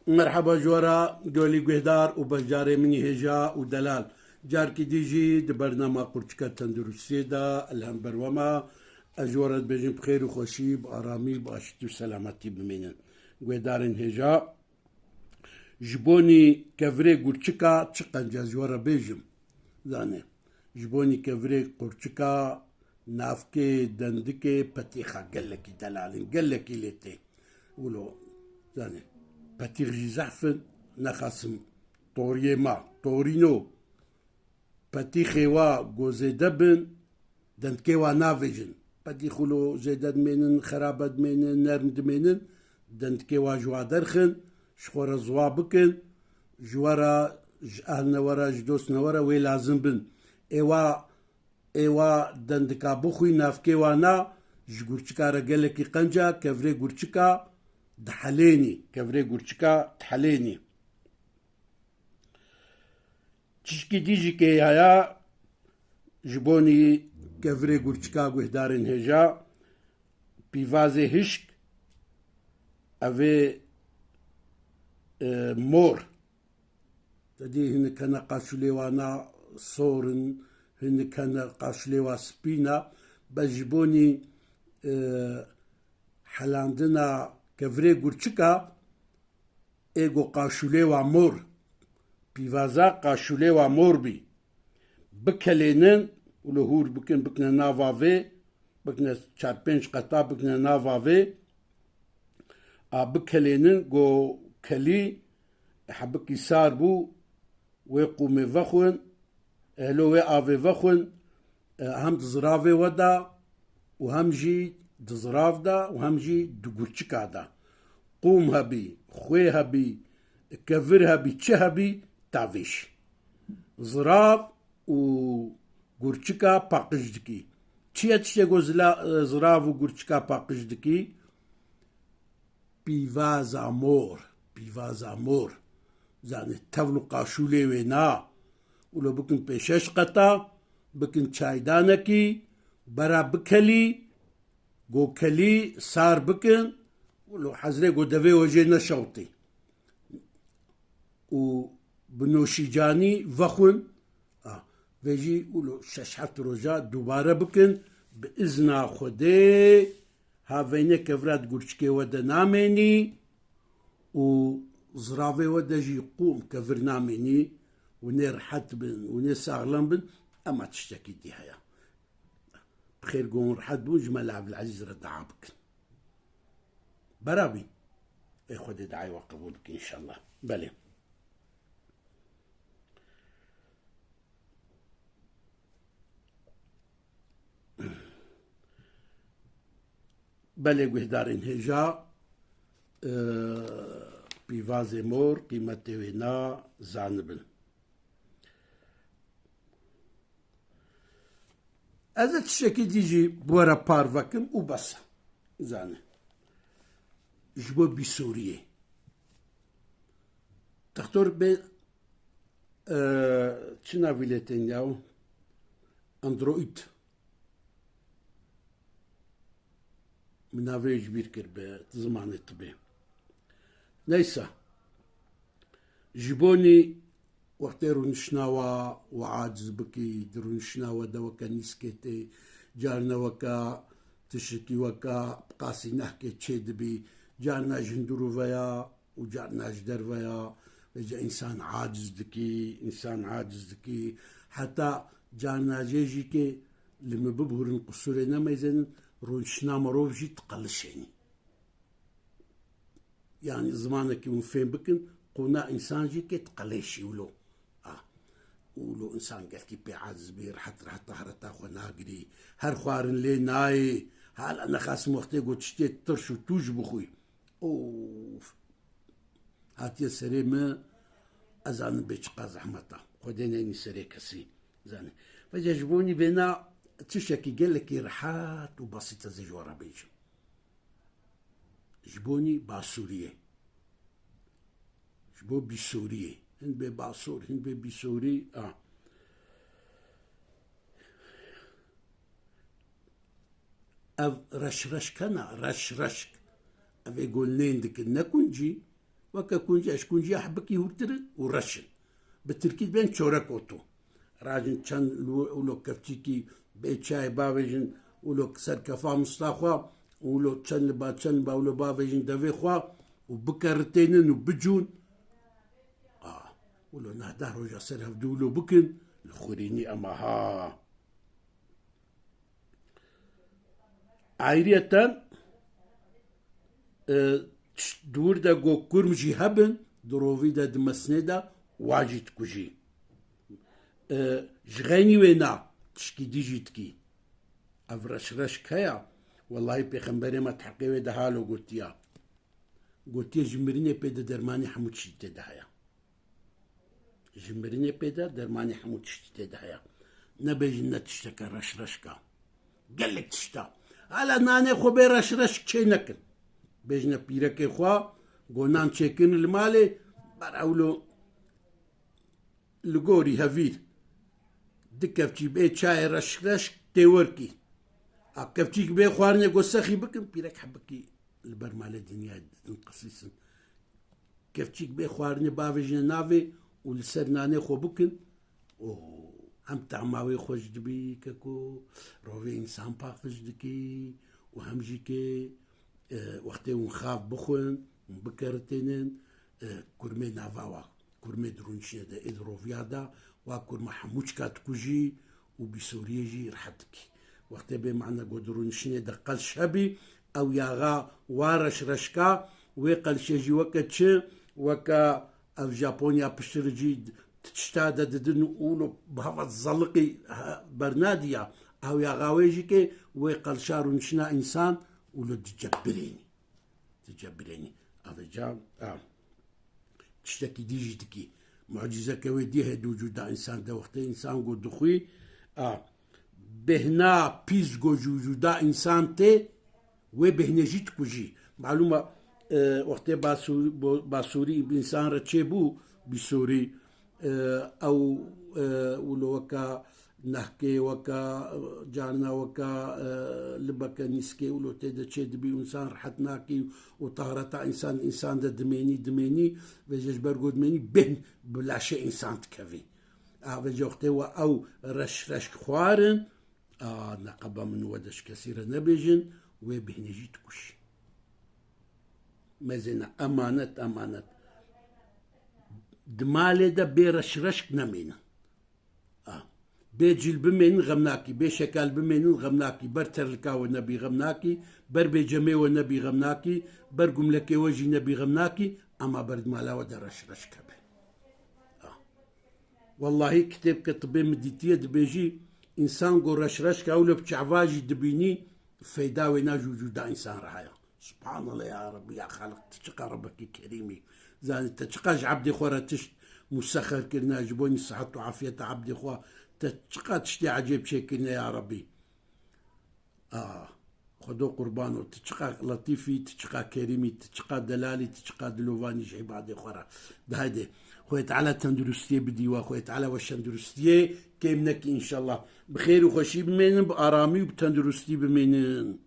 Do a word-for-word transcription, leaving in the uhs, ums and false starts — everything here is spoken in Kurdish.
Merheba ji we re gelî guhdar û beşdarê min î hêja û delal. Carkî dî jî di bernama Qurçika Tenduristiyê de li hember we me. Ez ji we re dibêjim bi xêr û xweşî, bi aramî, bi aştî û selametî bimînin. Guhdarên hêja, ji bonî kevirê gurçika çi qenc ez ji we re bêjim? Zanê, ji bonî kevirê gurçika navkê dendikê petîxa gelekî delal in, gelekî lê tê. Wilo, zanê, petîx jî zehf in, nexasim toriyê ma, torîno, petîxê wa go zêde bin, dendikê wa navêjin. Petîx wilo zêde dimênin, xerabe dimênin, nerm dimênin, dendikê wa ji wa derxin, ji xwe re ziwa bikin, ji we re, ji ehlne we re, ji dostne we re wê lazim bin. Ê wa Ê wa dendika bixwî, navkê wa na, ji gurçika re gelekî qenc e, kevirê gurçika dihelênî, kevirê gurçika dihelênî. Tişkî dî jî kê haya, ji bonî kevirê gurçika guhdarên hêja, pîvazê hişk, ev ê, e, mor. Te dî hinek hene qaşûlê wana sor in, hinek hene qaşûlê wa spî ne. Bes ji bonî, e, helandina kevirê gurçika ê go qaşûlê wa mor, pîvaza qaşûlê wa mor bî. Bikelênin û li hûr bikin, bikine nava vê, bikine çar pênc qeta, bikine nava vê. A bikelênin go kelî hebikî sar bû, wê qûmê vexwin, helo wê avê vexwin, e, hem di ziravê we de û hem jî di zirav de û hem jî di gurçika de. Qûm hebî, xwê hebî, kevir hebî, çi hebî, tavêj. Zirav û gurçika paqij dikî. Çi ye tiştê ku zila-, zirav û gurçika paqij dikî? Pîvaza mor, pîvaza mor. Zanî tevl û qaşûlê wê na. Wilo bikin pê şeş qeta, bikin çaydanekî, bera bikelî, go kelî sar bikin, wilo hezrê go devê we jê neşewtî. Û bi noşîcanî vexwin. A, vê jî wilo şeş heft roja dubare bikin, bi izna Xwedê, ha veynê kevira di gurçikê we de namênî û ziravê we de jî qûm kevir namênî û nê rehet bin û nê saxlem bin, ema tiştekî dî heye. Bi xêr gon rehet bûn, ji me li Evlezîz re dua bikin. Berabî. Ê Xwedê duayê we qebûl bike înşallah. Belê. Belê guhdarên hêja, e, pîvazê mor, qîmetê wê na zanibin. Ez ê tiştekî dî jî bi we re parve kim û bes e. Zanî. Ji bo bîsoriyê. Doktor bê, e, çi navî lê tên yaw? Android. Min navê ji bîr kir bi zimanê tibê. Neyse. Ji bonî wextê rûniştna we, we aciz bikî, di rûniştna we de weke nîskê tê, carna weke tişikî weke bi qasî nehkê çê dibî, carna ji hundir û veya û carna ji derve ya, vêca însan aciz dikî, însan aciz dikî. Heta carna jê jî kê li min bibûrin, qusûrê nemeyzênin, rûniştna mirov jî diqelişênî. Yanî zimanekî hûn fêm bikin, qûna însan jî kê diqelêşî wilo. A, wilo însan gelkî pê aciz bî, rehet rehet tahareta xwe nagirî. Her xwarin lê nayê. Hala nexasim wextê got tiştê tirş û tûj bixwî. Of. Hatiye serê min, ez zanim bê çiqa zehmet e. Xwedê neyni serê kesî. Zanî. Vêca ji bonî vêna tiştekî gelekî rehet û besît ez ê ji we re bêjim. Ji bonî basûriyê. Ji bo bîsoriyê. Hin bê basor, hin bê bîsorî. A. Ev reş reşk hene, reş reşk. Ev ê gol nên dikin. Ne kuncî, Weke kuncî, ji kunciya hebikî hûrtir in û reş in. Bi tirkî dibên çörek otu. Rajin çend li wilo kevçîkî bê çayê bavêjin, wilo ser kefa mista xwe, wilo çend li ba çend ba wilo bavêjin devê xwe û bikeritênin û bicûn. A, wilo neh deh roja ser hevdû wilo bikin, li xurînî ema ha. Ayriyeten, e, tişt-, di wir de go kurm jî hebin, di rovî de, di mesnê de, wa jî dikujî. E, ji xeynî wê na, tişkî dî jî dikî. Ev reş reşk heya, wellahî pêxemberê me di heqê wê de halo gotiya. Gotiye, ji mirinê pê de dermanî hemû tiştî tê de heye. Ji mirinê pê de dermanî hemû tiştî tê de heye. Nebêjin ne tişteke reş reşka. Gelek tişta. Hala nanê xwe bê reş reşk çê nekin. Bêjine pîrekê xwe, go nan çêkin li malê, ber ewlo li gorî hevîr. Di kevçî bê çayê reş reşk tê werkî. A kevçîk bê xwarinê go sexî bikin, pîrek hebikî li ber malê dinyayê didin qisîsin. Kevçîk bê xwarinê bavêjine navê û li ser nanê xwe bikin. O, hem tama wê xweş dibî keko, rovê însan paqij dikî û hem jî kê, e, wextê hûn xav bixwin, hûn bikeritênin, e, kurmê nava wa, kurmê di rûniştine de, ê di roviya de, wa kurma hemû çika dikujî û bîsoriyê jî rehet dikî. Wextê bê mane go di rûniştine de qelş hebî, ew yaxa wa reş reşka, wê qelşê jî weke çi, weke ev Japonya piştre jî di tişta de didin û lo bi heva zeliqî he-, bernadiya. Ew yaxa wê jî kê wê qelşa rûniştina însan û lo dicebirênî. Dicebirênî. Ev ca, a. Tiştekî dî jî dikî. Mucîzeke wê dî heye di wicûda însan de. Wextê însan go dixwî, a, bêhna pîs go ji wicûda însan tê, wê bêhnê jî dikujî. Malûm e, e, wextê basû-, bo-, basûrî bi însan re çêbû, bîsorî, e, ew, e, wilo weka nehkê, weka, e, carna weka, e, libeke nîskê wilo tê de çê dibî û însan rehet nakî û tahreta însan, însan de dimênî, dimênî, vêce ji ber ku dimênî bêhn bi laşê însan dikevî. A, vêce wextê we ew reş reşk xwarin, a, neqeba min we de ji kesî re nebêjin, wê bêhnê jî dikujî. Mezêne emanet, emanet. Di malê de bê reş reşk nemênin. A. Bê cil bimênin xem nakî, bê şekel bimênin xem nakî, ber terlika we nebî xem nakî, ber bê cemê we nebî xem nakî, ber gumlekê we jî nebî xem nakî, ema ber di mala we de reş reşk hebe. A. Wellahî kitêbke tibê min dîtiye dibêjî, însan ku reş reşka wilo bi çava jî dibînî, feyda wê na ji wicûda însan re heye. Subhanallah ya Rabbi, ya Xaliq, tu çiqa Rebekî Kerîm î. Zanî, te çiqa ji ebdê xwe re tişt musexer kirine, ji bo nî sihet û afiyeta ebdê xwe, te çiqa tiştê ecêb çêkirine ya Rabbi. Ah, Xwedo qurban û tu çiqa letîf î, tu çiqa kerîm î, tu çiqa delal î, tu çiqa dilovanî ji îbadê xwe re. De haydi, Xwedê Teala tenduristiyê bidî we, Xwedê Teala we şenduristiyê kêm nekî înşallah. Bi xêr û xweşî bimênin, bi aramî û bi tenduristî bimênin.